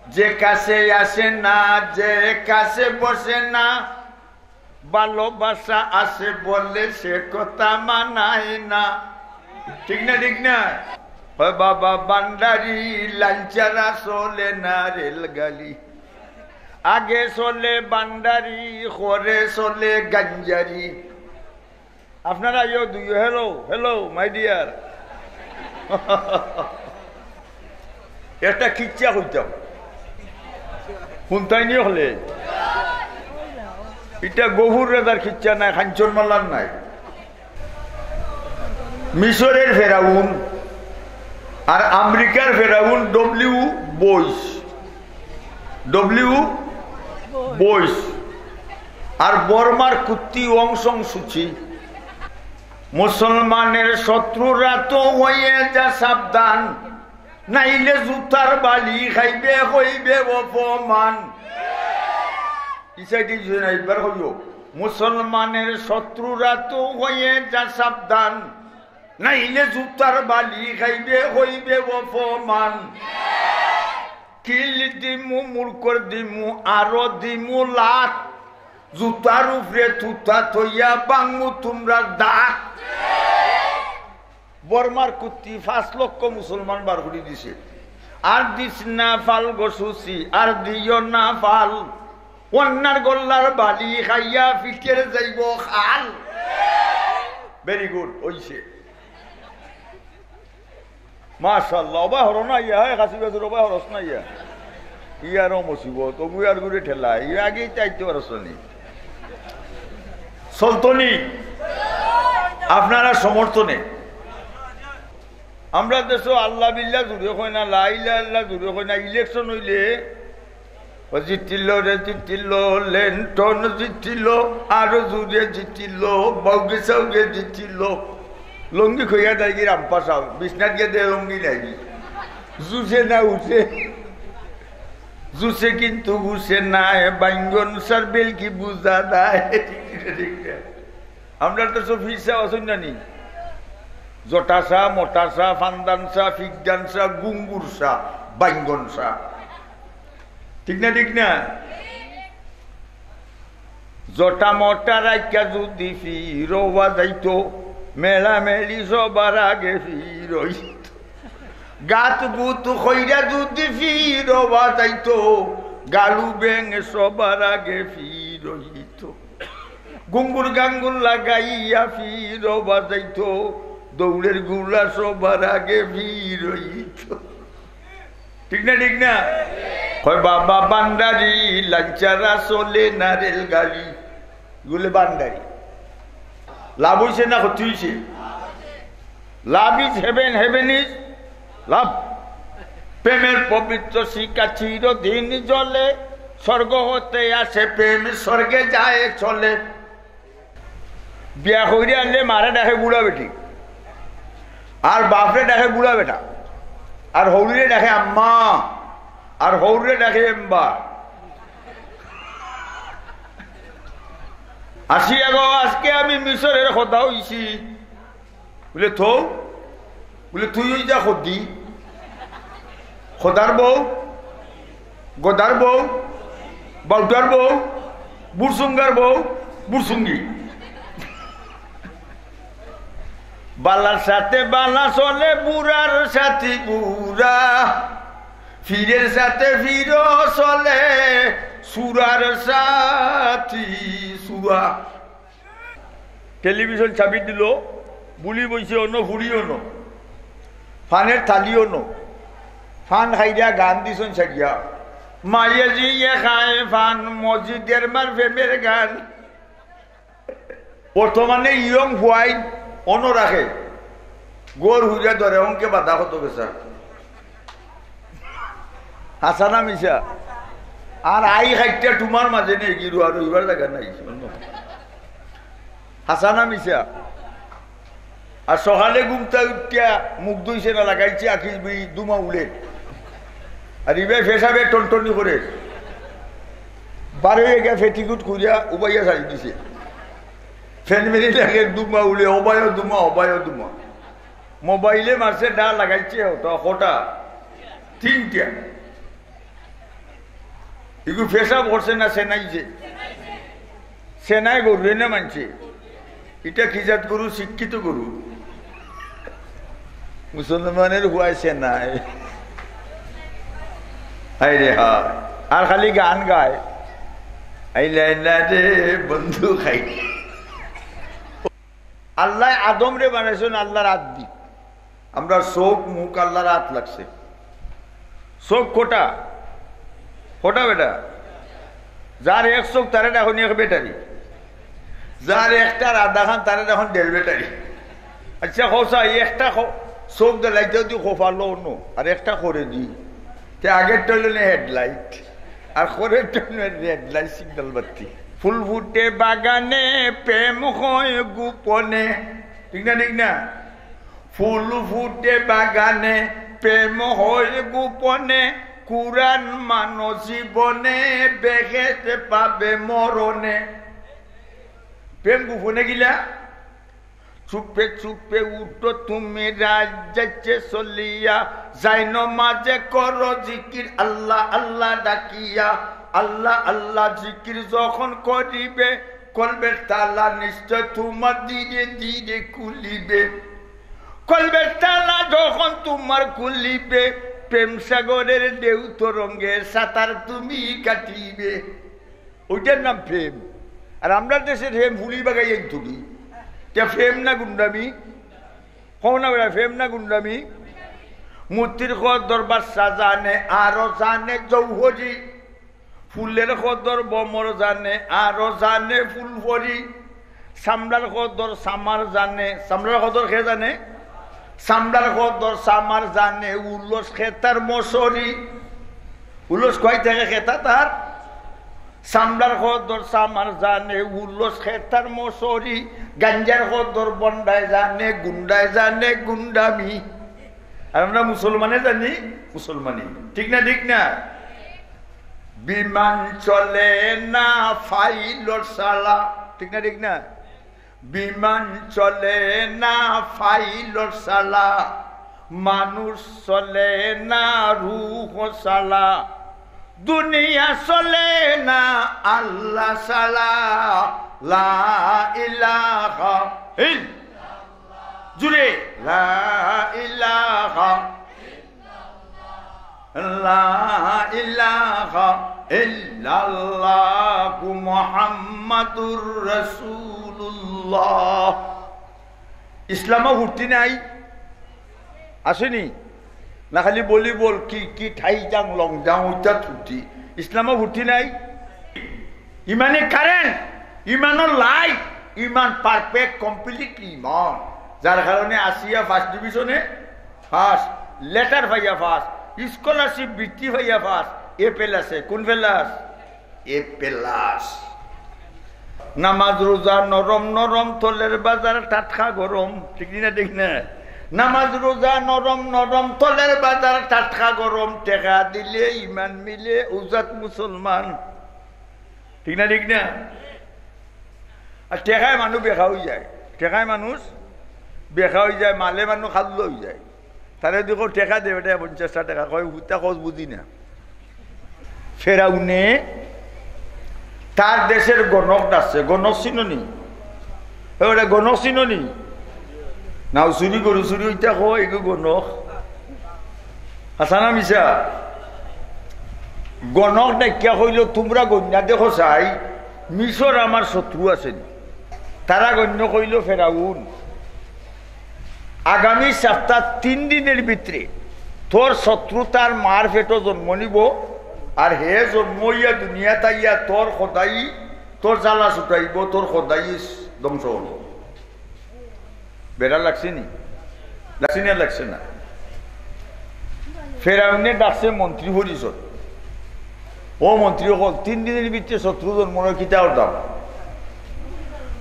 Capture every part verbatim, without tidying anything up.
যে কাছে আসে না, যে কাছে বসে না, ভালোবাসা আছে বলে সে কথা মানায় না। ঠিক না, ঠিক না? ওই বাবা ভান্ডারি, লাঞ্চারা চলে না রেলগাড়ি। আগে চলে ভান্ডারি, পরে চলে গাঞ্জারি। আপনারা ইয়ো দুইও, hello, hello, my dear। একটা কিচ্ছা কইতাম, হুনতায়নি অকলে? ইটা গফুর রেজার কিচ্ছা নায়, কাঞ্চনমালার নায়। মিশরের ফেরাউন আর আমেরিকার ফেরাউন ডব্লিউ বুশ, ডব্লিউ বুশ, আর বর্মার কুত্তি অং সান সুচি। মুসলমানের শত্রুরা তো হয়ে যা সাবধান, নাইলে জুতার বালি খাইবে, হইবে অপমান। ই সাইডে কিছু না, একবার কইও, মুসলমানের শত্রুরা তো হয়ে যা সাবধান, নাইলে জুতার বালি খাইবে, হইবে অপমান। কিল দিমু, মুড়কর দিমু, আরো দিমু লাত। জুতার উপরে তুতা থইয়া ভাঙমু তুমরার দাঁত। বর্মার কুত্তি পাঁচ লক্ষ মুসলমান বার করি দিছে। আর দিস না ফাল গো সুচি, আর দিও না ফাল। অন্যার গল্লার বালি খাইয়া ফিটের যাইব খাল। Very good, অইছে। মাশাআল্লাহ, অবায় হরো না ইয়া, হয় কাশি বেসুর অবায় হরস না ইয়া। ইয়ারও মুসিবত, অগু আর ঘুরে ঠেলা, ইয়া আগেই চাইতে পারস নি। চলতো নি? আপনারা সমর্থনে। আমরা দেশো আল্লাহ বিল্লাহ জুরে কয় না, লা ইলাহা ইল্লাল্লাহ জুরে কয় না, ইলেকশন অইলে ও জিতিল রে জিতিল, লেন্টন জিতিল, আরো জুরে জিতিল, বউগে সউগে জিতিল। লুঙ্গি খুইয়া দেয় কি রামপা সাব, বিছনাত গিয়া দে লুঙ্গি নাই। জুসে না উঠে, জুসে কিন্তু উঠে না, এ বাইঙ্গন সার বেল কি বুঝা দেয়। ঠিক না, ঠিক না? আমরা তো সব ফিরসা অসুন জানি, জটাসা, মোটাসা, ফান্দানসা, ফিকদানসা, গুঙ্গুরসা, বাইঙ্গনসা। ঠিক না, ঠিক না? জটা মটা রাখিয়া যদি ফিরোয়া যাইতো, মেলামেলি সবার আগে ফিরইতো। গাত গুত কইরা যদি ফিরোয়া যাইতো, গালু বেং সবার আগে ফিরইতো। গুঙ্গুর গাঙ্গুর লাগাইয়া ফিরোয়া যাইতো, দৌড়ের গুলা সবার আগে ফিরইতো। ঠিক না, ঠিক না? কয় বাবা ভান্ডারি, লাঞ্চারা চলে না রেলগাড়ি। ইগুলে ভান্ডারি। লাভ অইছে না ক্ষতি অইছে? Love is heaven, heaven is love। প্রেমের পবিত্র শিখা চিরদিন জ্বলে, স্বর্গ হতে আসে প্রেম, স্বর্গে যায় চলে। বিয়া কইরা আনলে মারে ডাকে বুড়া বেটি, আর বাপরে ডাকে বুড়া বেটা, আর হউরিরে ডাকে আম্মা, আর হউরিরে ডাকে এম্বা। আসি আগো, আজকে আমি মিশরের কথা অইছি। বুলে, "থৌ।" বুলে, "তুই অই যা খদ্দি।" খদার বউ, গদার বউ, বাউটার বউ, বুরসুঙ্গার বউ, বুরসুঙ্গি। বালার সাথে বালা চলে, বুড়ার সাথে বুড়া। ফিরের সাথে ফিরো চলে, সুরার সাথে সুরা। টেলিভিশন চাবি দিল, বুলি বইছে অনো, ফুড়ি অনো, ফানের থালি অনো, ফান খাইরা গান দিছন সারিয়া, মাইয়ে জিয়ে খায় ফান, মসজিদের মার প্রেমের গান। বর্তমানে ইয়ং ফুয়াইন অনো রাখে, গোর হুইরা ধরে অঙ্কে বাধা কত গেছা। হাছা না মিছা? আর আই খাইটা টুমার মাঝে নেই, গিরু আর রইবার জাগা নাই। হাছা না মিছা? আর সকালে ঘুমতা উঠিয়া মুখ ধুইছে না, লাগাইছে আখির বিড়ি, দুমা উড়ে। আর ইবায় পেশাবে টনটনি করে। বারো এগিয়া পেটিকুট খুলিয়া উবাইয়া ছাড়ি দিছে। ফ্যান মেরি লাগে দুমা উড়ে, অবায় দুমা, অবায় দুমা। মোবাইলে মারছে ডা, লাগাইছে ওটা, ওটা তিনটা। ইগু পেশাব করছে না সেনাইছে? সেনায় গরু এনে মানছে। ইটা কি জাত গরু? শিক্ষিত গরু। মুসলমানের হুয়ায় সেনায়। হায় রে হায়। আর খালি গান গায়, "আইলা আইলা রে বন্ধু খাই।" আল্লায় আদমরে বানাইছইন আল্লার আত দি। আমরার চউখ মুখ আল্লার আত লাগছে। চউখ কটা? কটা বেটা? যার এক চউখ তারে ডাকইন এক ব্যাটারি, যার একটার আধাখান তারে ডাকইন দেড় ব্যাটারি। আচ্ছা, কও চাই, একটা খ-, চউখ দিলাইতে যদি খোফালো অনো, আর একটা খরেদি, তে আগেরটা অইলো নে হেডলাইট, আর খরেরটা অইলো রেড লাইট, সিগন্যাল বাতি। ফুল ফুটে বাগানে, প্রেম হয় গোপনে, ঠিক না, ঠিক না? ফুল ফুটে বাগানে, প্রেম হয় গোপনে, কুরআন মানো জীবনে, বেহেশত পাবে মরণে। প্রেম গোপনে গিলা, চুপে চুপে উঠো তুমি, রাত যাচ্ছে চলিয়া, যাই নমাজে করো জিকির, আল্লাহ আল্লাহ ডাকিয়া। আল্লাহ আল্লাহ জিকির যখন করিবে, কলবের তালা নিশ্চয় তোমার ধীরে ধীরে খুলিবে। কলবের তালা যখন তোমার খুলিবে, প্রেম সাগরের ঢেউ তরঙ্গে সাঁতার তুমি কাটিবে। ওইটার নাম প্রেম। আর আমরার দেশে প্রেম ফুলি বাগাই আইন তুলি। তে প্রেম না গুন্ডামি? কও না বেটা, প্রেম না গুন্ডামি? মূর্তির কদর বাদশা জানে, আরো জানে জৌহরি। ফুলের কদর ভ্রমর জানে, আরো জানে ফুলপরি। চামড়ার কদর চামার জানে, চামড়ার কদর কে জানে? চামড়ার কদর চামার জানে, উলস খেতার মশরি। উলস কই থাকে খেতা তার? চামড়ার কদর চামার জানে, উলস খেতার মশরি। গাঞ্জার কদর বন্ডায় জানে, গুন্ডায় জানে গুন্ডামি। আর আমরা মুসলমানে জানি মুসলমানি। ঠিক না, ঠিক না? বিমান চলে না পাইলট ছাড়া, ঠিক না, ঠিক না? বিমান চলে না পাইলট ছাড়া, মানুষ চলে না রুহ ছাড়া, দুনিয়া চলে না আল্লাহ ছাড়া। লা ইলাহা ইল্লাল্লাহ। জুরে, লা ইলাহা, লা ইলাহা ইল্লাল্লাহু মুহাম্মাদুর রাসূলুল্লাহ। ইসলামো ফুর্তি নাই, আছেনি? না খালি volleyball, cricket, high jump, long jump, ওইটা ফুর্তি। ইসলামো ফুর্তি নাই। ইমানে কারেন্ট, ইমানর লাইট, ইমান পারফেক্ট, কমপ্লিট ইমান। যার কারণে আসিয়া ফার্স্ট ডিভিশনে ফার্স্ট, লেটার পাইয়া ফার্স্ট, স্কলারশিপ বৃত্তি পাইয়া ফার্স্ট, এ প্লাসে। কোন প্লাস? এ প্লাস। নামাজ রোজা নরম নরম, তলের বাজার টাটকা গরম, ঠিক না, ঠিক না? নামাজ রোজা নরম নরম, তলের বাজার টাটকা গরম, টেকা দিলে ইমান মিলে, উজাত মুসলমান, ঠিক না, ঠিক না? আর টেকায় মানুষ বেকা অইযায়, টেকায় মানুষ বেকা অইযায়, মালে মানুষ খাল্ল অইযায়। তারে দেখো টেকা দে বেটা, পঞ্চাশটা টেকা, কয়, "হুতা কস বুঝি না।" ফেরাউনে তার দেশের গণক ডাকছে, গণক চিনো নি? এ বেটা, গণক চিনো নি? নাও চুরি গরু চুরি ওইটা কয়, এগু গণক। হাছা না মিছা? গণক ডাকিয়া কইল, "তোমরা গইন্না দেখো চাই, মিশর আমার শত্রু আছেনি।" তারা গইন্য কইল, "ফেরাউন, আগামী সপ্তাহ তিন দিনের ভিতরে তোর শত্রু তার মার পেটো জন্ম নিব, আর হে জন্ম অইয়া দুনিয়াত আইয়া তোর খোদাই, তোর জ্বালা ছুটাইব, তোর খোদাই ধ্বংস হব।" বেড়া লাগছে নি? লাগছে না, লাগছে না? ফেরাউনে ডাকছে মন্ত্রী পরিষদ। "ও মন্ত্রী অকল, তিন দিনের ভিতরে শত্রু জন্ম নয়, কিতা করতাম?"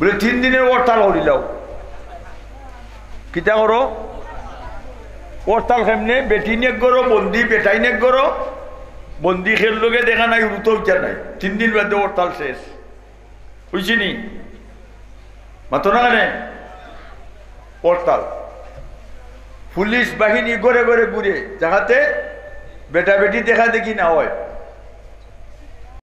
বলে, "তিন দিনের হরতাল করিলাও।" কিতা করো? হরতাল কেমনে? বেটিন এক ঘরো বন্দি, বেটাইন এক ঘরো বন্দি, খের লগে দেখা নাই, উড়ুতো উঠা নাই, তিন দিন বাদে হরতাল শেষ। বুঝছি নি? মাতো না কেনে? হরতাল। পুলিশ বাহিনী ঘরে ঘরে ঘুরে, যাহাতে বেটা বেটি দেখা দেখি না হয়।